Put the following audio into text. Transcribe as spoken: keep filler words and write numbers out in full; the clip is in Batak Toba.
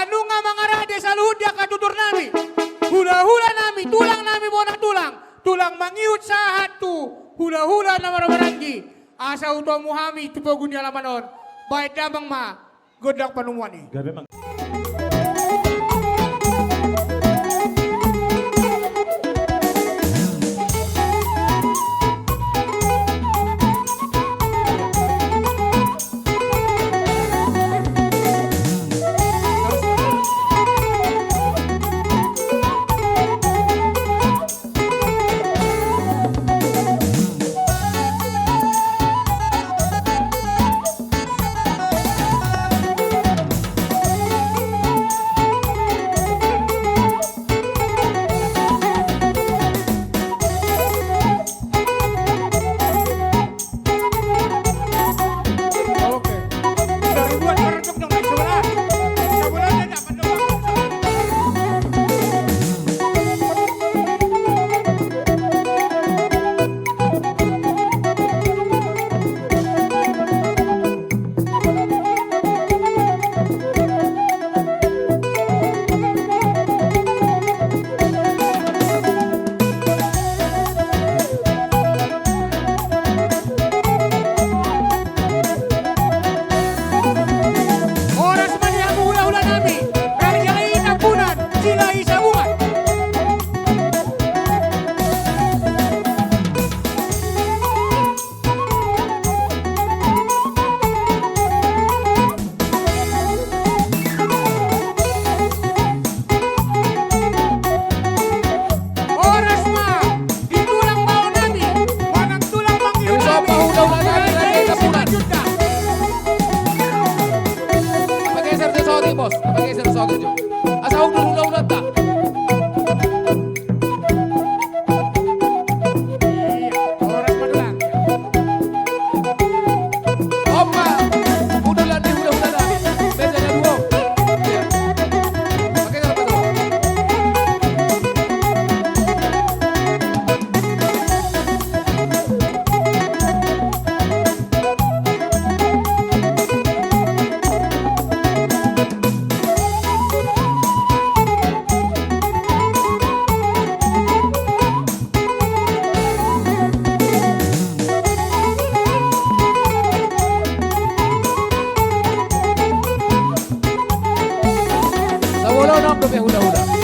Nunga mangarade saluhut di angka tutur nami, hula-hula nami, tulang nami, bona tulang, tulang mangihut sahat tu hula-hula na marhahamaranggi. Asa hutomu hami tu pogu ni alaman on. Baen damang ma gondang panumuan i. Gabe mang- Horas ma di hamu hula-hula nami, Raja i Tambunan, Silahisabungan. Horas ma di tulang bao nami, manang tulang mangihut nami. Pageser tu saotik, Bos. Pageser tu saotik jo. Asa hundul hula-hulanta. Sabolo nang dope hula-hula.